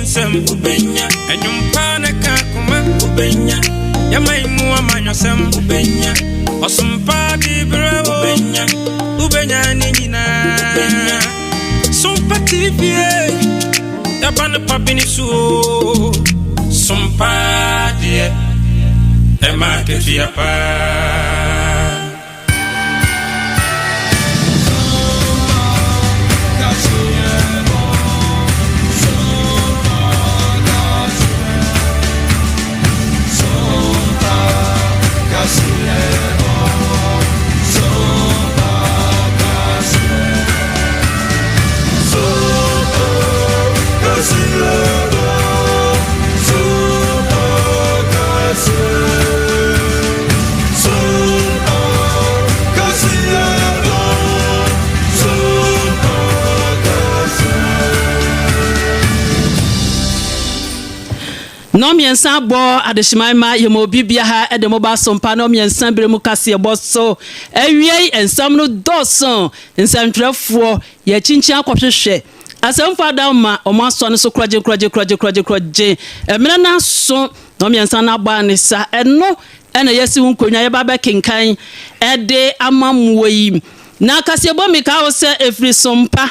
nsɛm wobɛnya, ɛnwom ne ka koma wobɛnya, yɛman mu amanyɔsɛm wobɛnya, ɔsompa de berɛ wobɛnya, wobɛnya ne nyinaa. Sompa TV, yɛba no pabene so o. Sompa deɛ ɛma akatua paa. Nnɔnmiɛnsa abɔ adehyeman ma yɛma obi bia ha de mo ba sompa nnɔnmiɛnsa bere mu kaseɛbɔ so. Awiei nsɛm no dɔɔso, nsɛntwerɛfoɔ yɛakyinkyin akɔhwehwɛ asɛmfo adan ma wɔn asɔ no so korɔgye korɔgye korɔgye korɔgye korɔgye. Mmerɛ no aso, nnɔnmiɛnsa no abɔ anesa, ɛno na yɛasi ho nkonnwa yɛba bɛkenkan de ama moɔ yi. Na kaseɛbɔ meka wo sɛ ɛfiri sompa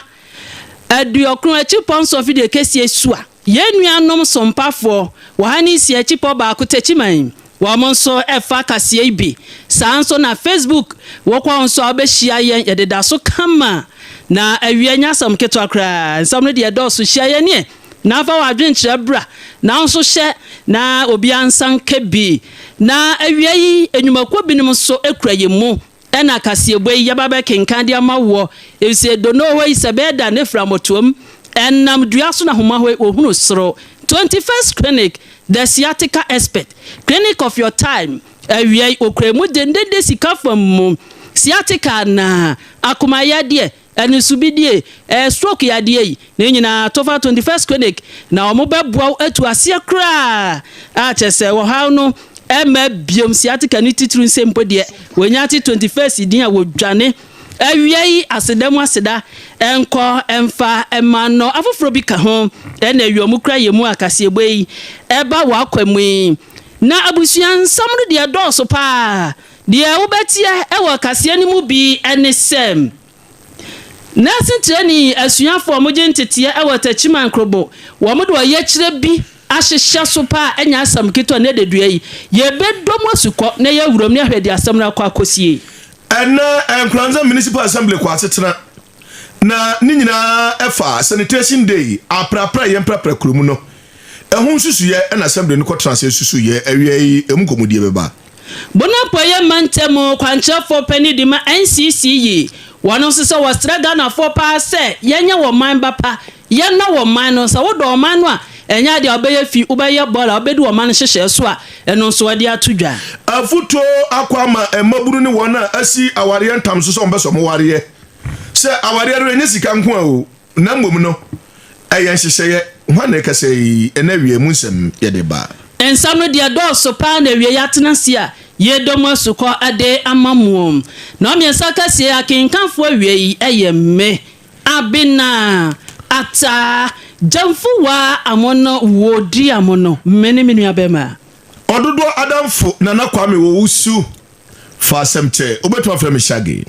aduokron akyipɔ nson fidie kɛseɛ sua. Yɛn nuanom sompafoɔ wɔ ha ne nsia akyipɔ baako Techiman, wɔn nso ɛfa kaseɛ yi bi. Saa nso na Facebook wokɔ hɔ nso a wobɛhyia yɛn, yɛdeda so kama. Na awia nyɛ asɛm ketewa koraa, nsɛm no deɛ ɛdɔɔso, hyia yɛn ɛ na fa w'adwenkyerɛ bra, na wo nso hyɛ na obiara nsa nka bi. Na awia yi nnwumakuo binom nso kura yɛn mu. Ɛna kaseɛbɔ yi yɛba bɛkenkan de ama woɔ, efisɛ dono hɔ yi sɛ bɛyɛ da ne firi amɔtoam, ɛnam dua so na homa hɔ yi wɔhunu soro. 21st Clinic, The Sciatica Expert, Clinic of your time, awia yi ɔkura mu dendenden sika fam mu, sciatica anaa, akoma yadeɛ, Anisubidie, ɛɛ stroke yadeɛ yi, ne nyinaa tofa 21st Clinic na wɔn bɛboa wo atu aseɛ koraa a kyerɛ sɛ ɔhaw no ɛmma biom, sciatica ne titiriw nsɛm mpo deɛ wɔnya te 21st din a wɔdwane. Awia yi aseda mu aseda nkɔ mfa mma no afoforɔ bi ka ho ɛna awia wɔn kura yɛn mu a kaseɛbɔ yi ɛba wɔ akwa mu yi. Na abusua nsɛm no deɛ ɛdɔɔso paa, deɛ wobɛteɛ wɔ kaseɛ no mu bi ne sɛ, Nursing training asuafo a wɔgye nteteɛ wɔ Techiman Krobo, wɔde ɔyɛkyerɛ bi ahyehyɛ so paa a ɛnyɛ asɛm ketewa nnɛ dadua yi. Yɛbɛdɔ mu asukɔ na yɛawura mu na yɛahwɛ deɛ asɛm no akɔ akɔsie. Ɛnnɛ Nkoranza Municipal Assembly kɔ asetena na ne nyinaa ɛfa Sanitation Day aprapra a yɛmprapra kuro mu no ɛho nsusuiɛ ɛna Assembly no kɔtena ase susuiɛ awia yi ɛmu nkɔmmɔdie bɛba. Bonapo yɛ mantam kwankyerɛfoɔ panin de ma NCC yi wɔn nso sɛ wɔsrɛ Ghanafoɔ paa sɛ yɛnyɛ wɔn man ba pa, yɛnnɔ wɔn man no, sɛ wodɔ ɔman no a ɛnyɛ adeɛ a wobɛyɛ fi, wobɛyɛ bɔɔla, wobɛdi wɔn man no nhyehyɛɛ so a, ɛno nso wɔde ato dwa. Afotuo akɔ ama mmabunu ne wɔn a asi awareɛ ntam so sɛ wɔbɛsɔ wɔn wareɛ. Sɛ awareɛ no ɛnyɛ sika nko a o. Na mmom no, ɛyɛ nhyehyɛeɛ. Hwan na ɛkasa yi? Ɛnnɛ awia mu nsɛm yɛde ba. Nsɛm no deɛ dɔɔso paa na awiei atena ase a yɛredɔ mu asukɔ de ama mo. Na ɔmmiɛnsa kaseɛ akenkanfoɔ awiei yɛ me, Abena, Ataa, Gyamfuwa, Amono, Wodi Amono, me ne me nua bɛma. Ɔdodoɔ adamfo Nana Kwame Owusu. Fa asɛm kyɛ. Wobɛtumi afrɛ me Shaggy.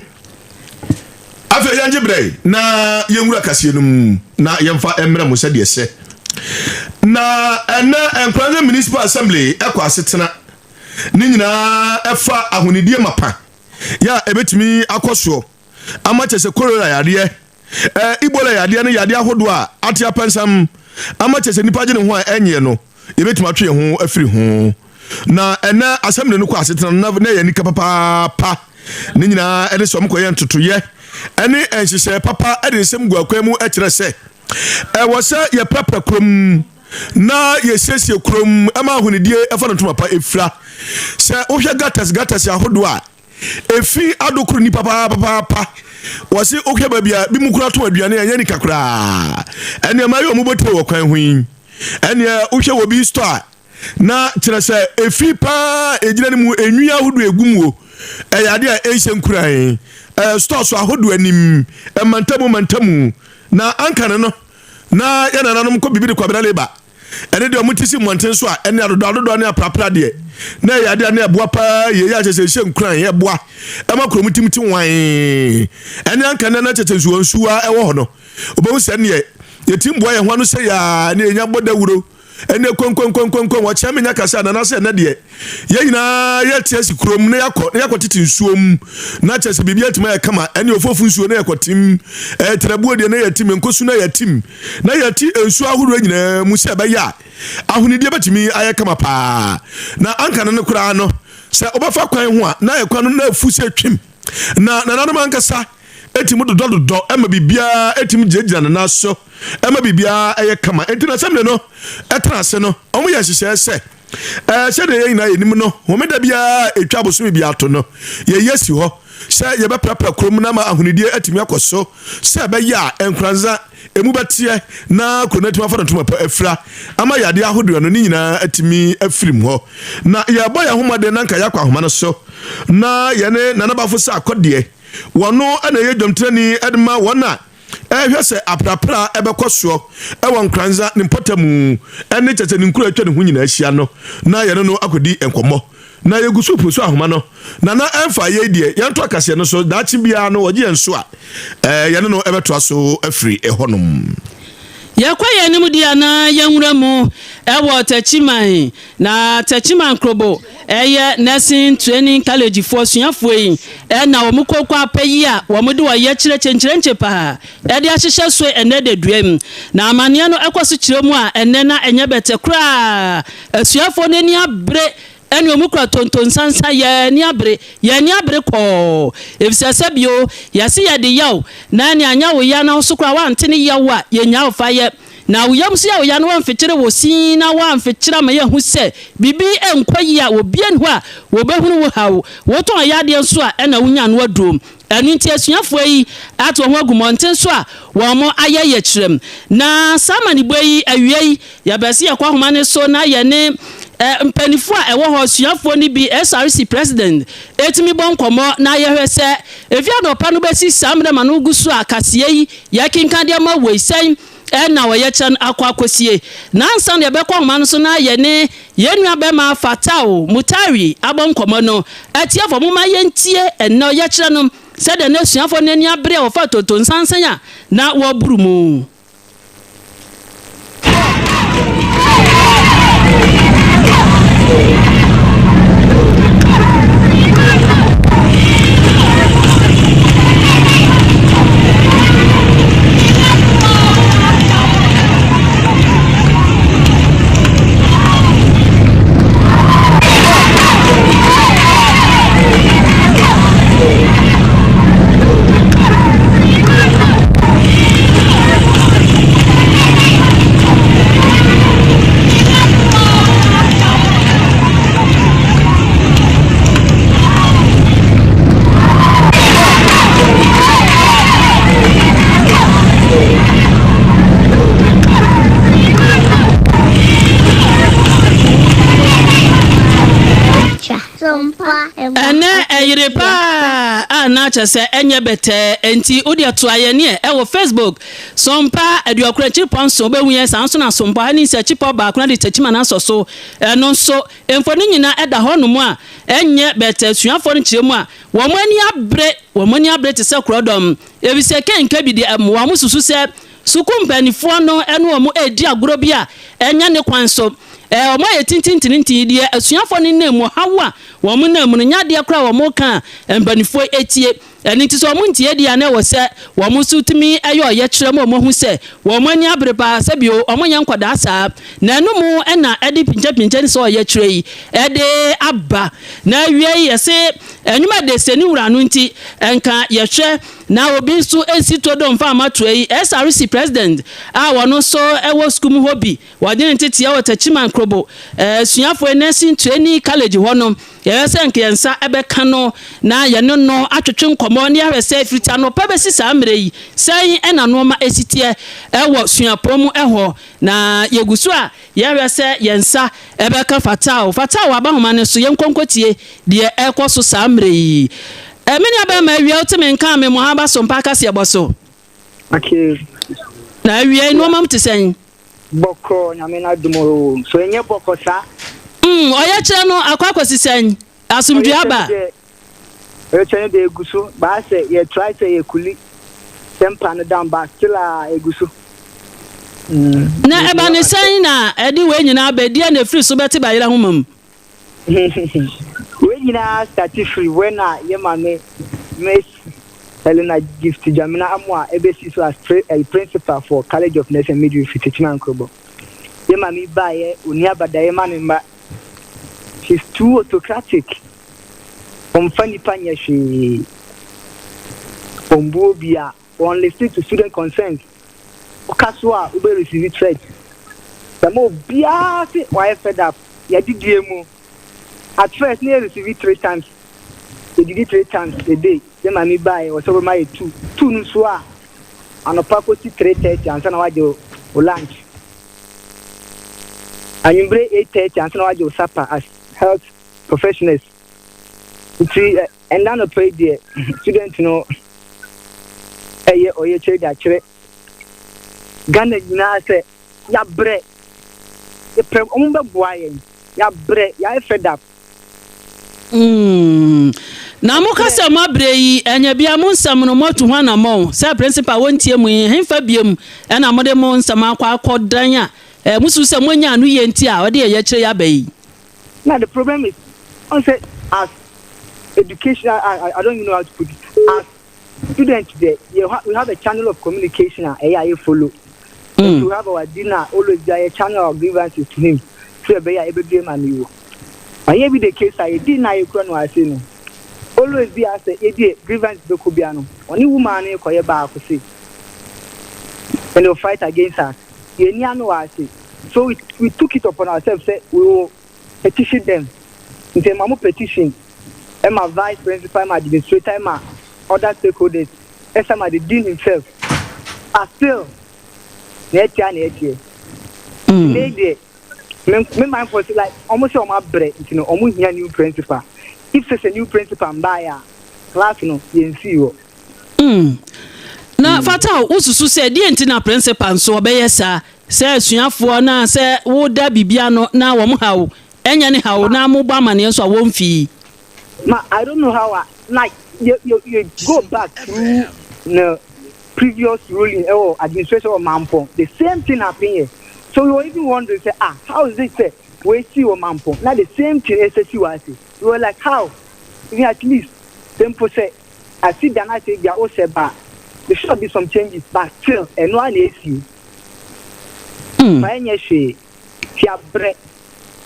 Afei yɛngye berɛ na yɛnwura kaseɛ no mu na yɛmfa mmerɛ mo sɛdeɛ ɛsɛ. Na ɛnɛ Nkoranza Municipal Assembly ɛkɔ asetena ne nyinaa ɛfa ahonidie mapa yɛ a ɛbɛtumi akɔ soɔ ama kyɛ sɛ cholera yadeɛ, Ebola yadeɛ ne yadeɛ ahodoɔ a ate apɛnsam ama kyɛ sɛ nipa gye ne ho a ɛnyeɛ no, yɛbɛtumi atwe yɛn ho afiri ho. Na ɛnɛ assembly no kɔ asetena no na ɛyɛ anika papaapa. Ne nyinaa ɛne sɛ wɔkɔyɛ ntotoyɛ ɛne nhyehyɛɛ papa ɛde nsɛm gu akwan mu ɛkyerɛ sɛ ɛwɔ sɛ yɛprapra kurom na yɛsiesie kurom ɛma ahonidie ɛfa no ntoma pa ɛfira. Sɛ wohwɛ gutters gutters ahodoɔ a Efi adokoro nipa papaapa. Wɔse wohwɛ baabi a bi mu kora to aduane a ɛnyɛ nika koraa. Ɛneɛ ma yɛ ɔmo bɔtire wɔ kwan ho yi. Ɛneɛ wohwɛ wɔ bi store a na kyerɛ sɛ efi paa egyina ne mu enwi ahodoɔ egu mu o. Ɛyɛ adeɛ a ɛnhyɛ nkuran. Ɛɛ stores ahodoɔ anim, ɛmantamu mantamu. Na ankane no na yɛ nananom kɔ bibi de Kwabena Labour. Ɛne deɛ wɔte si mmɔnten so a ɛne adodɔ adodɔ ne aprapra deɛ, na ɛyɛ adeɛ a na ɛboa paa yie, yɛ a kyerɛ sɛ ɛhyɛ nkuran, ɛboa ɛma kurom tim te wann. Ɛne anka nnɛ na kyerɛ sɛ nsuwa nsuwa ɛwɔ hɔ no, wobɛhu sɛ ɛneɛ yɛtim boa yɛn ho ano sɛ yɛa ne yɛnya bɔ dawuro ɛne kɔnkɔnkɔnkɔnkɔn. Wɔkyerɛ me nya kasa nana sɛ ɛnɛ deɛ yɛn nyinaa yɛte asi kurom na yɛakɔ na yɛakɔ tete nsuo mu na kyerɛ sɛ biribi atumi ayɛ kama. Ɛne ofofo nsuo na yɛkɔtem, ɛɛ terabuo deɛ na yɛtim, nkosu na yɛtim, na yɛte nsuo ahodoɔ nyinaa mu sɛ ɛbɛyɛ a ahonidie bɛtumi ayɛ kama paa. Na anka no no koraa no, sɛ wobɛfa kwan ho a, na ɛkwan no na afu sɛ twem, na nananom ankasa ɛtumi dodɔdodɔ ɛma biribiara ɛtumi gyinagyina ne nan so ɛma biribiara ɛyɛ kama. Enti na assembly no ɛtena ase no, wɔn yɛ nhyehyɛɛ sɛ ɛɛ sɛdeɛ yɛn nyinaa yɛnim no, homeda biara a ɛtwa bosome biara to no, yɛyi asi hɔ sɛ yɛbɛprapra kurom no ama ahonidie atumi akɔ so sɛ ɛbɛyɛ a nkoranza emu bɛteɛ na kuro no atumi afa no ntoma pa afira ama yadeɛ ahodoɔ no ne nyinaa atumi afirim hɔ. Na yɛrebɔ yɛn ho mmɔden na nka yɛakɔ ahoma no so na yɛne Nana Bafo sɛ akɔdeɛ. Wɔno na ɛyɛ dwamtirani de ma wɔn a ɛrehwɛ sɛ aprapra bɛkɔ soɔ wɔ Nkoranza ne mpɔtamu ne kyɛ sɛ ne nkuro a atwa ne ho nyinaa ahyia no na yɛne no akɔdi nkɔmmɔ. Na yɛgu so reposo ahoma no. Nana ɛmfa yei deɛ yɛnto akaseɛ no so, daakye biara no ɔgye yɛn so a, yɛne no bɛtoa so afiri hɔnom. Yɛkɔ yɛn anim deɛ a na yɛnwura mu wɔ Techiman. Na Techiman Krobo ɛyɛ Nursing Training College foɔ suafoɔ yi na wɔn kɔ kɔ apɛ yi a wɔn de ɔyɛ kyerɛ kyenkyerenkye paa ɛde ahyehyɛ so ɛnɛ dadua mu. Na amaneɛ no ɛkɔ so kyerɛ mu a ɛnɛ na ɛnyɛ bɛtɛ koraa. Asuafoɔ no ani abere ɛne wɔn kura tonto nsansa, yɛn ani abere, yɛn ani abere kɔɔ, efisɛ sɛ bio yɛse yɛde yaw na ɛne anyɛ wo ya na wo so koraa woante ne yaw a yɛnnya wo fa yɛ. Na wo yam nso yɛ wo ya na woamfekyere wo se na woamfekyere ama yɛahu sɛ biribi nkɔ yie a, obiara nni hɔ a wɔbɛhunu wo haw. Wotɔn yadeɛ nso a, ɛna wonya ano aduro. Ɛno nti asuafoɔ yi ato wɔn ho agu mmɔnten so a wɔayɛ yɛkyerɛm. Na saa amanebɔ yi awiei, yɛpɛ sɛ yɛkɔ ahoma no so na yɛne mpanimfoɔ a ɛwɔ hɔ, asuafoɔ no bi, SRC president, tumi bɔ nkɔmmɔ na yɛhwɛ sɛ ɛfiri anɔpa no bɛsi saa mmerɛ ma no gu so a kaseɛ yi yɛkenkan de ama wei sɛn na ɔyɛkyerɛ no akɔ akɔsie. Na ansa na yɛbɛkɔ ahoma no so na yɛne yɛn nua bɛma Fatau Mutari abɔ nkɔmmɔ no, atiefo momma yɛntie ɛnnɛ ɔyɛkyerɛ no sɛdeɛ na asuafoɔ no ani abere a wɔfa tonto nsansan a na wɔboro mu. Ɛnɛ ɛyere paa a na kyerɛ sɛ ɛnyɛ bɛtɛɛ, enti wodeɛ toa yɛn neɛ ɛwɔ Facebook Sompa aduokron akyiripɔ nson wobɛhu yɛn, saa nso na Sompa ha ne nsi akyiripɔ baako na de Techiman asɔ so, ɛno nso mfoni nyinaa ɛda hɔ nom a ɛnyɛ bɛtɛɛ. Asuafoɔ no kyerɛ mu a wɔn ani abere, wɔn ani abere te sɛ korɔdɔm, efisɛ kenka bi deɛ ɛmmoa wɔn, susu sɛ sukuu mpaninfoɔ no ne wɔn redi agorɔ bi a ɛnyɛ ne kwan so. Ɛɛ wɔn ayɛ tintintirintin yi deɛ asuafoɔ no nam mu, ɔhaw a wɔn nam mu no nyɛ adeɛ koraa a wɔka a mpaninfoɔ tie. Ɛno nti sɛ wɔntie deɛ a na ɛwɔ sɛ wɔn nso tumi yɛ ɔyɛkyerɛ ma wɔahu sɛ wɔn ani abere paa sɛ bio wɔnyɛ nkwadaa saa. Na ɛno mu na ɛde pinkyapinkya ne sɛ ɔyɛkyerɛ yi de aba. Na awiei yɛse nnwuma de sɛ ne wura no nti nka yɛhwɛ na obi nso nsi todo mfa mma toa yi. SRC President a ɔno nso wɔ sukuu mu hɔ bi, wɔde ne nteteɛ wɔ Techiman Krobo Asuafoɔ Nursing Training College hɔ no, Yɛhwɛ sɛ anka yɛn nsa bɛka no na yɛne no atwetwe nkɔmmɔ na yɛahwɛ sɛ firi anɔpa bɛsi saa mmerɛ yi, sɛn na nnoɔma si teɛ wɔ suapɔn mu hɔ. Na yɛgu so a yɛhwɛ sɛ yɛn nsa bɛka Fatao. Fatao aba nhoma no so, yɛnkɔ nkɔtie deɛ ɛrekɔ so saa mmerɛ yi. Me nua bɛrima awia wote me nka a me Mohaba Sompa akaseɛbɔ so. Okay. Na awia yi nnoɔma mu te sɛn? Bɔkɔɔ, Nyame n'adom oo. So ɛnyɛ bɔkɔ saa? Mm, ɔyɛkyerɛ no akɔ akɔsi sɛn? Asomdwoe aba? Ɔyɛkyerɛ no deɛ egu so, baa sɛ yɛ try sɛ yɛ kuli temper no down but still a egu so. Mm. Na ɛba ne sɛn na ɛde wei nyinaa ba? Ɛdeɛn na ɛfiri so bɛte bayerɛ ahoma mu? Wei nyinaa starte firi when a yɛ maame Miss Helena Gift Dwamena Amoah ɛbɛsi so as pre ɛyi principal for College of Nursing and Midwifery Techiman Nkrobɔ. Yɛ maame yi baeɛ ɔnni abadaeɛ ma ne mma. She's too autocratic. Ɔmfa nnipa nyɛ hwee. Ɔmbu obiara. Wɔn listen to student concerns. Woka so a wobɛ receive threat. Dɛm obiara se wayɛ fed up. Yɛadidie mu. At first na yɛ receive 3 times. Yɛdidi 3 times a day. Yɛ maame baeɛ wɔ sɛ wɔbɛma yɛ two. Two no nso a anɔpa kɔsi 3:30 ansa na wagye wo lunch. Anwummere 8:30 ansa na wagye wo supper as health professionals. Nti ɛnda anɔpa yi deɛ, student no ɛyɛ ɔyɛ kyerɛ de akyerɛ Ghana nyinaa sɛ yɛabrɛ, yɛpɛ ɔmo bɛboa yɛn, yɛabrɛ, yɛayɛ fed up. Na moka sɛ moabrɛ yi, ɛnyɛ bia mo nsɛm no moatu ho anammɔn sɛ principal wɔntie mu yi, hemfa biom ɛna mode mo nsɛm akɔ akɔdan a musu sɛ moanya ano yie nti a ɔde ɛyɛ kyerɛ yɛ aba yi? Now the problem is on say as education, I don't even know how to put it, as student there we have a channel of communication a ɛyɛ a yɛ follow. We have our dean always there, channel our grievances to him so ɛbɛyɛ a ɛbɛdue ma mi wɔ ɔyɛ bi the case a yɛ dean na yɛkura no ase no always bi asɛ yɛdi grievance bɛkɔ bia no, ɔne woman no kɔyɛ baako se and they will fight against us. Yɛn ni ano wɔ ase, so we took it upon ourselves say we will petition them. Nti ɛma mo petition ɛma vice principal, ɛma administrator, ɛma other stakeholders, ɛsɛ ma the dean himself, but still na ɛtia na ɛtiɛ. Ne deɛ me man for say like ɔmo sɛ ɔmo abrɛ, nti no ɔmo hia new principal. If sɛ new principal mbaa a, class no yɛn si hɔ. Na fata wosusu sɛ deɛ nti na principal nso ɔbɛyɛ saa sɛ asuafoɔ na sɛ woda biribia no na wɔn haw ɛnyɛ ne haw na mobɔ amanneɛ nso a wɔmfii? Ma I don't know how I like you go back through the previous ruling ɛwɔ administration of Mampong, the same thing happen here. So we were even wondering say, ah, how is it say we see wɔ Mampong na the same thing ɛsɛ si wɔ ase? We were like, how? Even at least simple say asi dana say bia o sɛ ba there should be some changes, but still ɛno a na esi. Fa ɛnyɛ hwee ti abrɛ.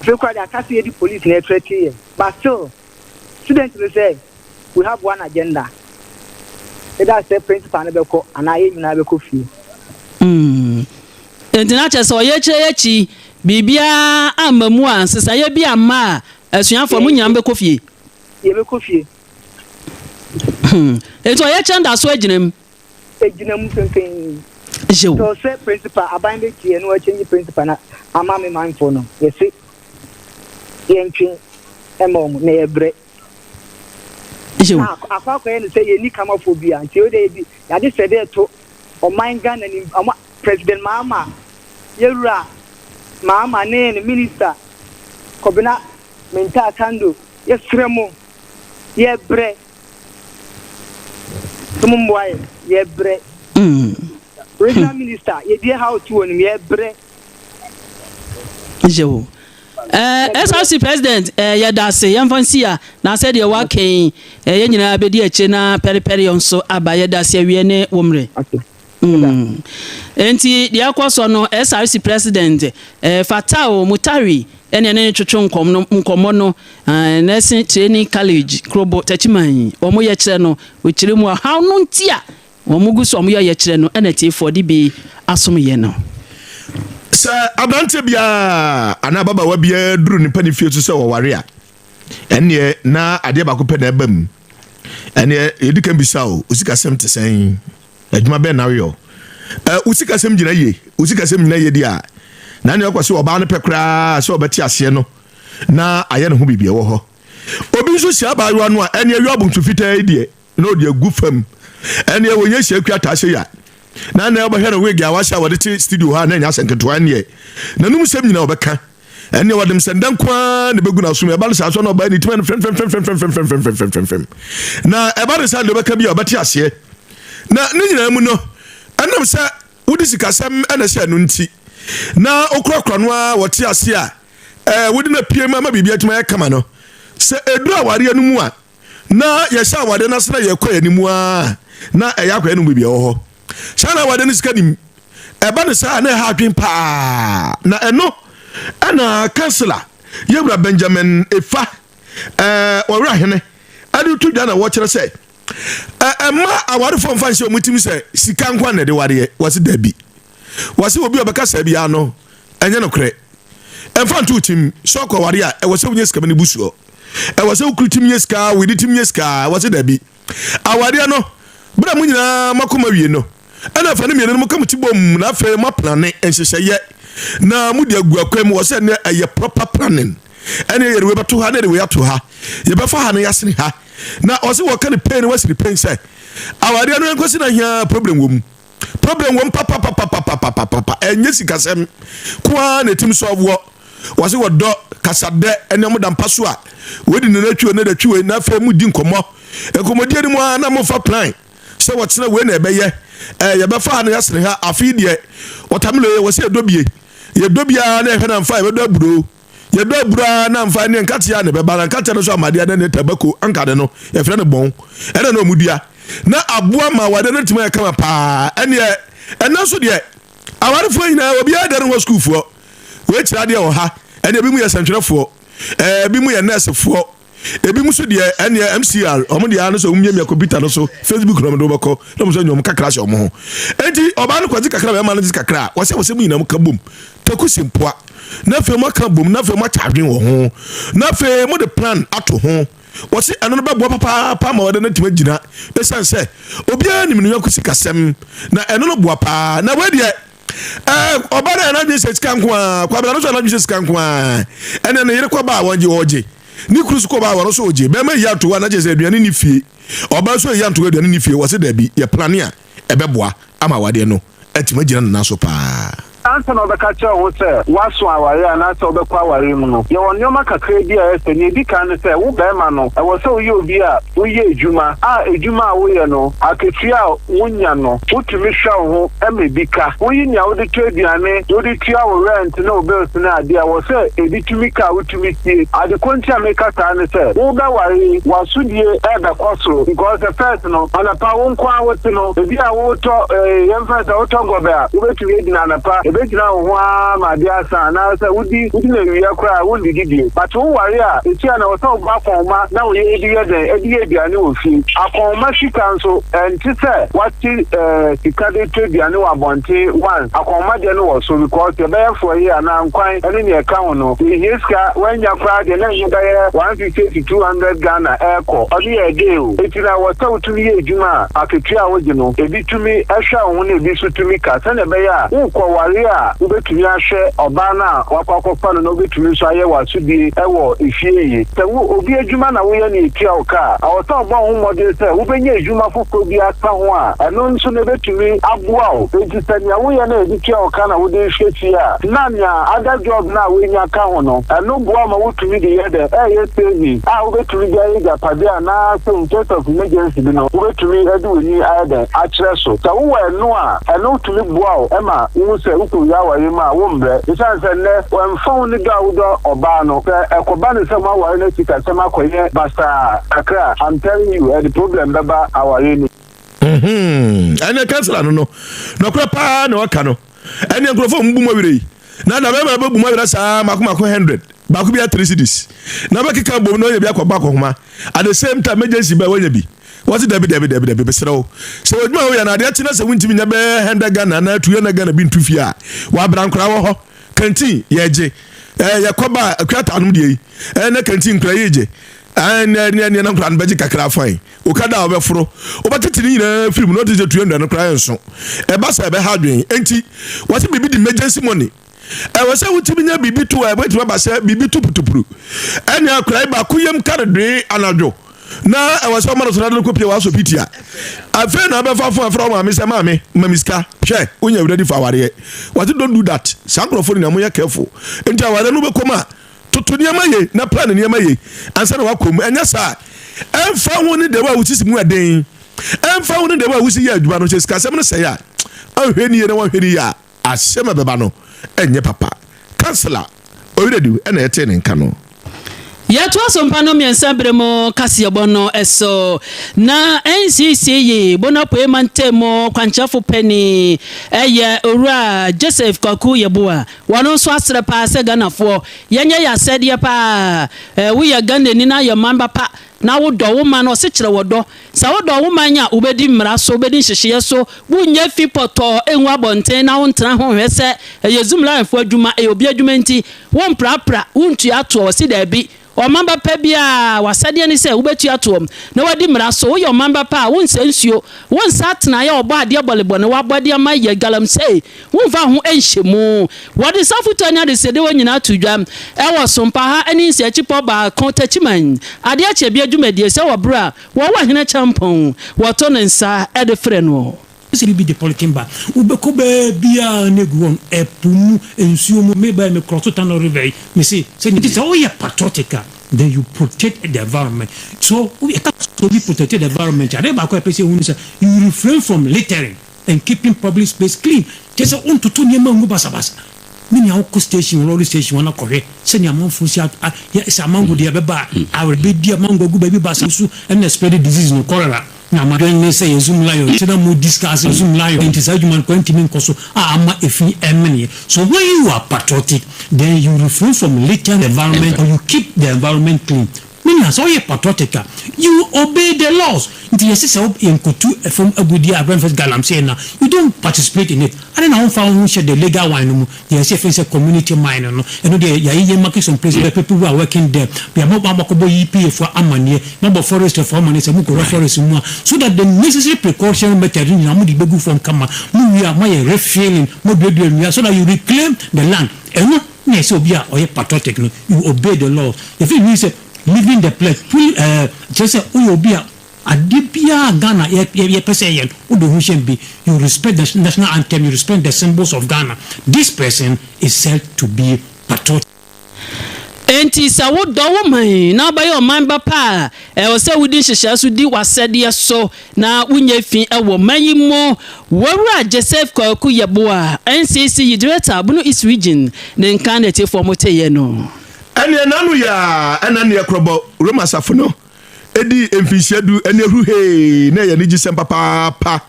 Afei koraa de aka sɛ yɛdi police na ɛtrɛ ti yɛ, but still student no say we have one agenda, ɛda sɛ principal no bɛkɔ anaa yɛn nyinaa bɛkɔ fie. Nti na kyerɛ sɛ ɔyɛ kyerɛ akyi biribiara amma mu a, nsesaeɛ bi amma a, asuafoɔ mo nyinaa bɛkɔ fie? Yɛbɛkɔ fie. Nti ɔyɛ kyerɛ nda so agyina mu? Egyina mu pempem. Yew. So sɛ principal aban bɛ tie no, wɔakyɛnyi principal na ama me manfo no, yɛse yɛntwe ɛma ɔmo na yɛbrɛ. Yew. Na akɔ akɔyɛ no sɛ yɛni kamafoɔ bi a, nti o de yɛdi yɛade sɛ de to ɔman Ghana nim, ɔmo President Mahama, yɛwura Mahama ne minister Kɔbena Mintah Akandoh, yɛsrɛ mo, yɛbrɛ, sɛ mo mmoa yɛ, yɛbrɛ. Regional minister, yɛdi ha otu wɔ nim, yɛbrɛ. Yew. SRC president, yɛda ase. Yɛmfa nsi a na sɛdeɛ waka yi, yɛn nyinaa bɛdi akyire na pɛrepɛre nso aba. Yɛda ase, awie ne wo mmerɛ. Okay. Nti deɛ ɛkɔ so no, SRC president Fatao Mutari ɛne ɛne ne twetwe nkɔm no nkɔmmɔ no, Nursing Training College, Krobo, Takyiman, wɔn yɛ kyerɛ no, wɔkyerɛ mu ɔhaw no nti a wɔn gu so wɔn yɛ yɛ kyerɛ no, ɛna tiefoɔ de bi asom yɛ no. Sɛ aberanteɛ biara anaa ababaawa biara duru nipa ne fie so sɛ wɔware a, ɛneɛ na adeɛ baako pɛ na ɛba mu. Ɛneɛ yɛdi kan bisa o, osikasɛm te sɛn? Adwuma bɛn na woyɛ? Ɛ osikasɛm gyina yie? Osikasɛm gyina yie deɛ a, na neɛ ɔkɔ sɛ ɔbaa no pɛ koraa sɛ ɔbɛte aseɛ no na ayɛ ne ho biribi ɛwɔ hɔ. Obi nso hyia abaayewa no a, ɛneɛ yɛ abonto fitaa yi deɛ na ɔde agu fam, ɛneɛ wɔnyɛ hyia kua taa sɛ ya. Na ɛnɛ wobɛhwɛ no wig a wahyɛ a wɔde te studio ha na ɛnyɛ asɛ nketewa ɛneɛ n'anum sɛm nyinaa wɔbɛka ɛneɛ wɔde nsɛnda nko ara na ɛbɛgu n'asom. Ɛba no saa so na ɔbaa ne tirim no fɛmfɛmfɛmfɛmfɛmfɛmfɛmfɛmfɛm na ɛba no saa deɛ ɔbɛka bi a ɔbɛte aseɛ. Na ne nyinaa mu no, ɛnam sɛ wode sikasɛm na ɛhyɛ no nti na wokorakora no ara wɔte ase a ɛɛ wode no apue mu ama biribi atumi ayɛ kama no, sɛ ɛduru awareɛ no mu a na yɛhyɛ awadeɛ no ase na yɛkɔ yɛn anim ara na ɛyɛ akɔyɛ no baabi a ɛwɔ hɔ. Saa na awadeɛ no sika nim. Ɛba no saa na ɛha adwen paa. Na ɛno ɛna kansila yɛwura Benjamin Efa ɛɛ ɔwerɛ hene ɛde to dwa na wɔkyerɛ sɛ ɛma awarefoɔ mfa nhyɛ wɔn tirim sɛ sika nko na ɛde wareɛ. Wɔse dabi. Wɔse obi a ɔbɛka saa biara no ɛnyɛ nokorɛ. Ɛmfa nto wo tirim sɛ ɔkɔ aware a ɛwɔ sɛ wonya sika ma no bu soɔ. Ɛwɔ sɛ wo kunu tumi nya sika, wo yere tumi nya sika. Wɔse dabi. Awareɛ no, berɛ a mo nyinaa moakɔ mo awie no, ɛna afa no mmienu no moka mo ti bom na afei moaplane nhyehyɛeɛ na mode agu akwan mu. Wɔse ɛnɛ ɛyɛ proper planning. Ɛne yɛde wei bɛto ha na yɛde wei ato ha. Yɛbɛfa ha na yɛasene ha. Na ɔse wɔka no pɛn na wɔasi no pɛn sɛ awareɛ no ɛnkɔsi na hia problem wɔ mu. Problem wɔ mu papapapapapapa. Ɛnyɛ sikasɛm ko ara na ɛtim sɔɔvoɔ. Wɔse wɔdɔ kasadɛ ɛne ɔmo da mpa so a wei de ne natwi wei ne datwi wei na afei mo di nkɔmmɔ. Nkɔmmɔdie no mu ara na mofa plan sɛ wɔkyena wei na ɛbɛyɛ. Ɛɛ yɛbɛfa ha na yɛasene ha. Afei deɛ wɔtamelo yɛ wɔse yɛdɔ bie. Yɛdɔ biara na yɛhwɛ na mfa yɛbɛdɔ aburoo. Yɛdɔ aburo ara na mfa ne nkateɛ a na ɛbɛba na nkateɛ no nso amadeɛ na ne tabako ankade no yɛfrɛ no bɔn ɛna na ɔmo dua na aboa ma awadeɛ no tumi ayɛ kama paa. Ɛneɛ ɛnɛ nso deɛ awarefoɔ nyinaa obiara dɛ no hɔ sukuufoɔ wei kyerɛ adeɛ wɔ ha ɛne ebi mu yɛ sɛntwerɛfoɔ ɛɛ ebi mu yɛ nɛɛsefoɔ ebi mu nso deɛ ɛneɛ MCR ɔmo deɛ ano sɛ ɔmo miamia kɔmputa no so Facebook na ɔmo de wɔbɛkɔ na ɔmo nso anya ɔmo kakra hyɛ ɔmo ho. Enti ɔbaa no kɔgye kakra bɛrima no gye kakra a wɔsɛ wɔsɛ mu nyinaa mo ka bom taku si mpoa na afei mo aka bom na afei mo akyɛ adwene wɔ ho na afei mo de plan ato ho. Wɔsi ɛno no bɛboa papaapa ma wɔde no atumi agyina esiane sɛ obiara nim ne yɔnko sikasɛm na ɛno no boa paa. Na wei deɛ ɛɛ ɔbaa no a n'adwene sɛ sika nko ara, kwabena no nso a n'adwene sɛ sika nko ara, ɛnna ne yere kɔba a wɔgye ɔgye ne kunu so kɔba a wɔn nso ɔgye. Bɛrima yi ato hɔ a na kyerɛ sɛ aduane ne fie, ɔbaa nso yi ato hɔ aduane ne fie. Wɔsi daabi, yɛ plane a ɛbɛboa ama awadeɛ no atumi agyina ne nan so paa. Ansa na wobɛka akyerɛ wo ho sɛ woaso aware anaasɛ wobɛkɔ aware mu no, yɛwɔ nneɛma kakraa bi a ɛyɛ sɛ. Nea edi kan ne sɛ, wo barima no, ɛwɔ sɛ woyɛ obi a woyɛ adwuma, a adwuma a woyɛ no, akatua a wunya no, wutumi hwɛ wo ho ma ebi ka. Woyi nea wode tɔ aduane, wode tua wo rɛnt ne wo bills ne ade a, ɛwɔ sɛ ebi tumi ka a wutumi sie. Ade ko nti a meka saa ne sɛ, worebɛware yi, w'asodie rebɛkɔ soro because first no, anɔpa wo nko ara wote no, ebi a wotɔ eh, yɛmfa no sɛ wotɔ gɔbɛ a, wobɛtumi adi no anɔpa, ɛbɛgyina wo ho ara ma adeɛ asa, anaasɛ wodi wodi no awia koraa a, wonnidi bio. But woware a, seesei a na ɛwɔ sɛ wobɔ akɔnhoma na wo yere de yɛ dɛn, de yɛ aduane wɔ fie. Akɔnhoma sika nso, ɛnte sɛ woate eh, sika de tɔ aduane wɔ abɔnten once, akɔnhoma deɛ no wɔ so because yɛbɛyɛ frɔye anaa nkwan ne nea ɛka ho no, yɛhia sika, woannya koraa deɛ na ɛho bɛyɛ 150 to 200 Ghana ɛrekɔ, ɔno yɛ ɛdee o. Enti na ɛwɔ sɛ wotumi yɛ adwuma a akatua a wogye no, ebi tumi hwɛ wo ho na ebi nso tumi ka sɛnea ɛbɛyɛ a worekɔware a wobɛtumi ahwɛ ɔbaa no a woakɔ akɔfa no na wobɛtumi nso ayɛ w'asodie wɔ efie yie. Sɛ wo obi adwuma na woyɛ na yɛtua wo ka a, ɛwɔ sɛ wobɔ wo ho mmɔden sɛ wobɛnya adwuma foforɔ bi aka ho a ɛno nso no ɛbɛtumi aboa wo. Enti sɛ nea woyɛ no a yɛde tua wo ka na wode rehwɛ fie a, na nea other job no a woanya ka ho no, ɛno boa wo ma wotumi de yɛ dɛn? Ɛyɛ saving a wobɛtumi de ayɛ agyapadeɛ anaasɛ in case of emergency bi no, wobɛtumi de w'ani ayɛ dɛn? Akyerɛ so. Sɛ wowɔ ɛno a, ɛno tumi boa wo ma wohu sɛ wokɔwia aware mu a, wombrɛ. Esiane sɛ nnɛ, ɛmfa ho ne dɔ a wodɔ ɔbaa no, sɛ ɛkɔba no sɛ moaware na sikasɛm akɔyɛ basaa kakra a, I'm telling you, ɛde problem bɛba aware no mu. Ɛnɛ kansila no no nɔkorɛ paa na ɔka no. Ɛnɛ nkurɔfoɔ mu bu mu awerɛ yi na na bɛrima bɛbu mu awerɛ saa mako mako 100 baako bi 3 cedis na bɛkeka bom na ɔnya bi akɔbɔ akɔhoma. At the same time emergency bɛ wɔnya bi. Wɔse dabi dabi dabi dabi mesrɛ wo sɛ w'adwuma a woyɛ no adeɛ kye na sɛ wontumi nya bɛyɛ 100 Ghana anaa 200 Ghana bi nto fie a wabra nkora wɔ hɔ kantin yɛgye ɛɛ yɛkɔba akuata anom deɛ yi ɛɛ na kantin nkora yi gye ɛɛ ne ne ne na nkora no bɛgye kakra fine okada a wɔbɛforo wobɛtete ne nyinaa firi mu na ɔte sɛ 200 no koraa nso ɛba sɛ ɛbɛha adwene. Enti wɔse biribi de emergency money. Ɛwɔ sɛ wotumi nya biribi to a ɛbɛtumi aba sɛ biribi to putupuru. Ɛne akwadaa yi baako yam ka no doe anadwo. Na ɛwɔ sɛ ɔma no so na de no kɔpie wɔ asopiti a, afei na abɛfa fon afrɛ wo maame sɛ maame ma me sika. Hwɛ, wonya ready for awareɛ. Wɔse don't do that. Saa nkurɔfoɔ no nyinaa monyɛ careful. Nti awareɛ no wobɛkɔ mu a, toto nneɛma yie na plan nneɛma yie ansa na wakɔ mu. Ɛnyɛ saa a, ɛmfa ho ne deɛ a wosisi mu ɛden, ɛmfa ho ne deɛ a wosi yɛ adwuma no, sɛ sikasɛm no sɛe a, anhwɛ ni yie na wanhwɛ ni yie a, asɛm a ɛbɛba no ɛnyɛ papa. Councillor Owiredu na yɛtee ne nka no. Yɛtoa so mpa no mmiɛnsa berɛ mu kaseɛbɔ no so. Na NCC yi Bono Apuei Mantam mu kwankyerɛfo panin yɛ Owura Joseph Kwaku Yeboah. Wɔno nso asrɛ paa sɛ Ghanafoɔ yɛnyɛ yɛn asɛdeɛ paa. Woyɛ Ghanani na ayɛ man ba pa na wodɔ wo man, ɔse kyerɛ wɔdɔ. Sɛ wodɔ wo man a, wobɛdi mmara so, wobɛdi nhyehyeɛ so, wonyɛ fi pɔtɔɔ ngu abɔnten na wontena ho nhwɛ sɛ ɛyɛ Zoomlion-foɔ adwuma, ɛyɛ obi adwuma nti, womprapra, wontua toɔ. Ɔse daabi. Ɔman ba pa biara, w'asɛdeɛ ne sɛ wobɛtua toɔ na woadi mmara so. Woyɛ ɔman ba pa a, wonsɛe nsuo, wonsa atenaeɛ a ɔbɔ adeɛ bɔnebɔne, wabɔ de ama yɛ galamsey, womfa ho nhyɛ mu. Wɔde safotu ne adesrɛdeɛ wɔ nyinaa to dwa wɔ Sompa ha ne Nsiakyipɔ baako Takyiman adeɛ kyeabea dwumadie sɛ wɔ berɛ a wɔwɔ Hene Kyampɔn wɔto ne nsa de frɛ noɔ. Sɛ biribi de polythene bag, wobɛkɔ baabiara na egu hɔ no, ɛpo mu, nsuo mu, me bae me cross Tano river yi, me se sɛ nti sɛ woyɛ patriotic a, then you protect the environment. So yɛka sɛ obi protect the environment a, adeɛ baako a yɛpɛ sɛ yɛhu ne sɛ, you refrain from littering and keeping public space clean. Kyerɛ sɛ wontoto nneɛma ngu basabasa. Me nua wokɔ station, lorry station hɔ na kɔhwɛ sɛnea amanfoɔ si yɛ, sɛ amango deɛ ɛbɛba a, awerɛbɛdi amango agu baabi basa so ɛna spread disease no, cholera. Na madwen ne sɛ yɛ Zoomlion nti na mo discuss Zoomlion nti saa adwuma no koraa ntumi nkɔ so a ama efi ɛmeneɛ. So when you are patriotic then you refrain from littering the environment or you keep the environment clean. Me nua sɛ woyɛ patriotic a you obey the laws. Nti yɛse sɛ wo yɛnkotu fam agudeɛ a aberɛ galamsey no a you don't participate in it. Adɛn na womfa wo ho nhyɛ the legal one no mu? Deɛ yɛse yɛfrɛ no sɛ community mine no, ɛno deɛ yɛayeyɛ market some place where people who are working there, yɛama wɔakɔbɔ EPA foɔ amaneɛ, moabɔ forestry foɔ amaneɛ sɛ mokɔwura forest mu a, so that the necessary precautionary method no nyinaa mode bɛgu fam kama, mowie a moayɛ refilling, moaduadua nnua so that you reclaim the land. Ɛno na ɛsɛ obi a ɔyɛ patriotic no, you obey the law. Yɛfrɛ biribi sɛ living the pledge, pull, eh, kyerɛ sɛ woyɛ obi a Adeɛ biara a Ghana yɛ yɛpɛ sɛ yɛyɛ no, wode wo ho hyɛ mu bi. You respect the national anthem, you respect the symbols of Ghana. This person is said to be patriotic. Enti sɛ wodɔ wo man na wobɛyɛ ɔman ba pa a, ɛwɔ sɛ wodi nhyehyɛe so di w'asɛdeɛ so na wonyɛ fi wɔ man yi mu. W'awura Joseph Kwaku Yeboah, NCC Director, Bono East Region, ne nka na atiefoɔ moteeɛ no. Ɛnneɛ n'ano yɛ a ɛna nneɛ korɔbɔ Roma asafo no Edii mfinhyia du ne ahuruhee na ɛyɛ anigyesɛm papaapa.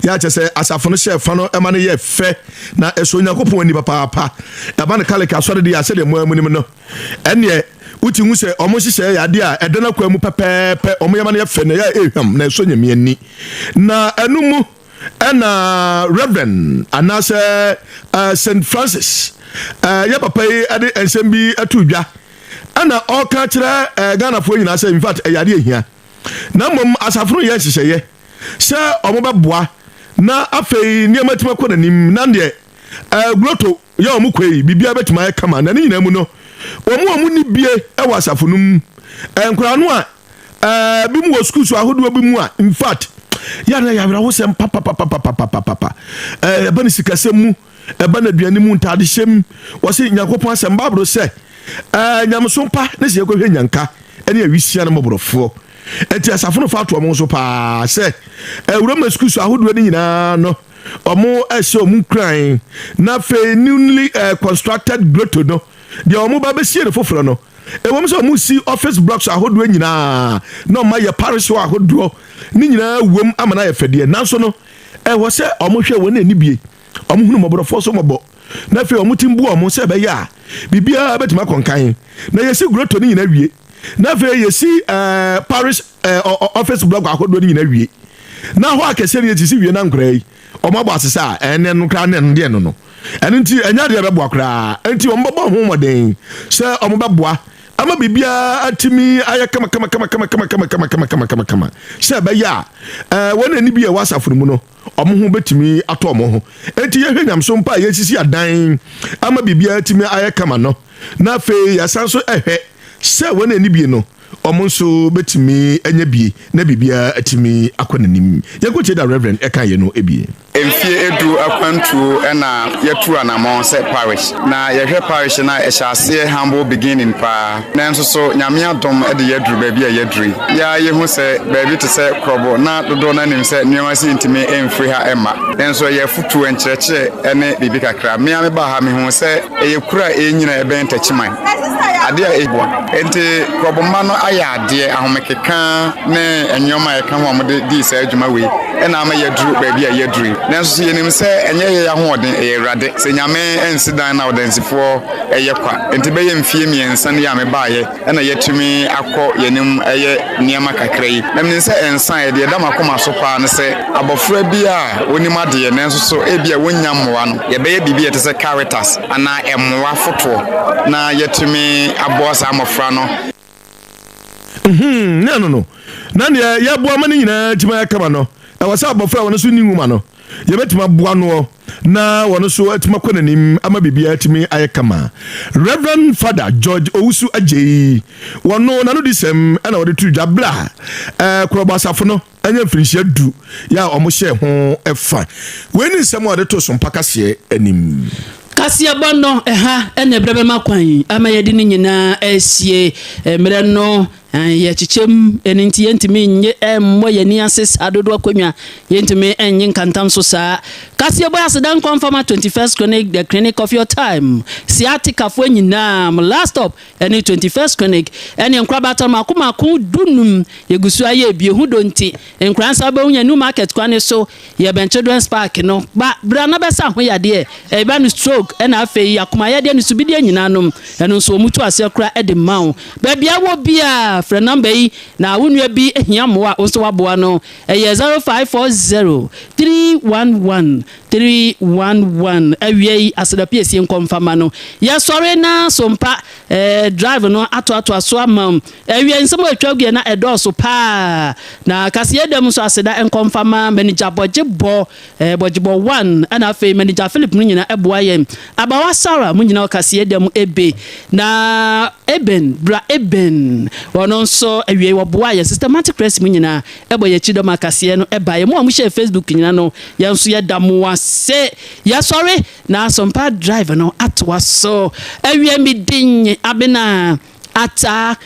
Yɛ a kyerɛ sɛ asafo no hyɛɛ fa no ma no yɛɛ fɛ na ɛsɔ Onyankopɔn ani papaapa. Ɛba no Kaleke asɔre deɛ a, sɛdeɛ mo ara monim no, ɛnneɛ wote hu sɛ wɔn nhyehyɛeɛ yɛ adeɛ a ɛda n'akwan mu pɛpɛɛpɛ, wɔyɛ ma no yɛ fɛ na ɛyɛ a ɛhwam na ɛsɔ Nyame ani. Na ɛno mu ɛna Reverend anaasɛ uh, St. Francis uh, yɛ papa yi de nsɛm bi ato dwa ɛna ɔka kyerɛ eh, Ghanafoɔ nyinaa sɛ in fact ɛyɛ adeɛ ehia na mmom asafo no yɛ nhyehyɛeɛ sɛ wɔn bɛboa na afei nneɛma atumi akɔ n'anim na deɛ eh, groto yɛ wɔn kɔ yi biribiara bɛtumi ayɛ kama na ne nyinaa mu no wɔn a wɔn ni bie wɔ asafo no mu eh, nkwadaa no a eh, bi mu wɔ sukuu so ahodoɔ bi mu a in fact yɛ na yɛ awerɛhosɛm papapapapapapa eh, ɛba ne sikasɛm mu Ɛba no aduane mu, ntadehyɛ mu. Wɔse Nyankopɔn asɛm, Bible sɛ, ɛɛ, nyamesom pa ne sɛ yɛkɔhwɛ nyanka ne awisia ne mmɔborɔfoɔ. Enti asafo no fa to wɔn so paa sɛ ɛwura ma sukuu so ahodoɔ no nyinaa no, wɔn ɛhyɛ wɔn nkuran. Na afei newly uh, constructed grotto no, deɛ wɔn ba bɛsie no foforɔ no, ɛwom sɛ wɔn si office blocks ahodoɔ nyinaa na wɔn ayɛ parish hall ahodoɔ ne nyinaa wom ama no ayɛ fɛdeɛ, nanso no ɛwɔ sɛ wɔhwɛ wɔn ani bie. Wɔhunu mmɔborɔfoɔ so mmɔbɔ, na afei wɔtim boa wɔn sɛ ɛbɛyɛ a biribiara bɛtumi akɔ nkan. Na yɛsi grotto no nyinaa wie, na afei yɛsi eh, parish eh, office block ahodoɔ no nyinaa wie, na hɔ akɛseɛ no yɛsisi wie na nkoraa yi wɔn abɔ asesa a ɛnɛ no koraa ne ɛno deɛ no no. Ɛno nti ɛnyɛ adeɛ a ɛbɛboa koraa. Enti wɔn bɛbɔ ho mmɔden sɛ wɔn bɛboa ama biribiara atumi ayɛ kama kama kama kama kama kama kama kama kama kama kama sɛ ɛbɛyɛ a ɛɛ wɔn ani bi a ɛwɔ asafo no mu no wɔn ho bɛtumi atɔ wɔn ho. Enti yɛhwɛ nyamesom pa a yɛsisi adan ama biribiara atumi ayɛ kama no, na afei yɛasan so hwɛ sɛ wɔn ani bie no, Ɔmo nso bɛtumi anya bie na biribiara atumi akɔ n'anim. Yɛnkɔtie da Reverend ɛka yɛ no ebie. Mfie 10 akwantuo ɛna yɛtu anammɔn sɛ parish, na yɛhwɛ parish no a, ɛhyɛ aseɛ humble beginning paa, nanso so Nyame adom de yɛaduru baabi a yɛaduru yi. Yɛa yɛhu sɛ baabi te sɛ Krɔbo na dodoɔ no anim sɛ nneɛma si ntumi mfiri ha ɛmma, nanso ɛyɛ afotuo, nkyerɛkyerɛ ne biribi kakra. Mmea mebaa ha, mehu sɛ ɛyɛ kuro a ɛnyina ɛbɛn Takyiman adeɛ a ɛboa nti Krɔbo mma no ayɛ adeɛ ahomekeka ne nneɛma a ɛka ho a wɔde dii saa adwuma wei ɛna ama yɛaduru baabi a yɛaduru yi. Nanso so yɛnim sɛ ɛnyɛ yɛ ahoɔden, ɛyɛ Awurade. Sɛ Nyame nsi dan na ɔdansifoɔ ɛyɛ kwa. Nti bɛyɛ mfie 3 ne yɛ a mebaeɛ ɛna yɛatumi akɔ yɛnim ɛyɛ nneɛma kakra yi, na menim sɛ ɛnsa yɛdeɛ ɛda m'akoma so paa ne sɛ abɔfra bi a wɔnim adeɛ nanso so ebi a wɔnnya mmoa no, yɛbɛyɛ biribi a ɛte sɛ Caritas anaa ɛmmoa fotoɔ na yɛatumi aboa saa mmɔfra no. Ne ɛno no na neɛ yɛboa ma no nyinaa tumi ayɛ kama no, ɛwɔ sɛ abɔfra a wɔno so nni nwoma no, yɛbɛtumi aboa noɔ na wɔno so atumi akɔ n'anim ama biribiara atumi ayɛ kama. Reverend Father George Owusu Agyei, wɔno n'ano di sɛm ɛna wɔde to dwa berɛ a Korɔbɔ asafo no ɛnyɛ mfirinhyia 10 yɛ a ɔmo hyɛ ho ɛfa. Wei ne nsɛm a wɔde to so mpa kaseɛ anim. Kaseɛbɔ no ɛha ɛna ɛberɛ bɛma kwan ama yɛde ne nyinaa asie. Mmerɛ no yɛkyekyɛm, ɛno nti yɛntumi nye mmɔ yɛni ase saa dodoɔ akonnwa, yɛntumi nye nkantam so saa. Kaseɛbɔ aseda nkɔmfama 21st Clinic, the clinic of your time. Sciaticafoɔ nyinaa mo last stop ɛne 21st Clinic. Ɛne nkorabata mako mako 15 yɛgu so ayɛ ebie ho do, nti nkora nsa wobɛhu yɛn New Market kwan so, yɛbɛn Children's Park no. Ba bra na bɛsa ho yadeɛ, ɛba no stroke, ɛna afei akomayadeɛ ne subideɛ nyinaa nom, ɛno nso wɔn tu aseɛ kora ɛde ma wo. Baabi a wɔ bia, frɛ number yi na wo nua bi hia mmoa, wo nso waboa no. Ɛyɛ 0540 311 311. Awia yi aseda piesie nkɔmfama no, yɛsɔre na sompa drive no atoatoa so ama wo. Awia nsɛm a atwa guɛ na ɛdɔɔso paa, na kaseɛ dɛm nso, aseda nkɔmfama manager Bɔgye Bɔ Bɔgyebɔ one, ɛna afei manager Philip no nyinaa ɛboa yɛn. Abawa Sarah mo nyinaa kaseɛ dɛm ebe na Eben bra Eben, ɔno nso awie wɔboa yɛn. Systematic Press mu nyinaa ɛbɔ yɛn akyi dɔm akaseɛ no ɛba yɛn mu a mohyɛ Facebook nyinaa no, yɛn nso yɛda mo ase. Yɛsɔre na Asompa drive no atoa so. Awie, mi din Abena Ataa.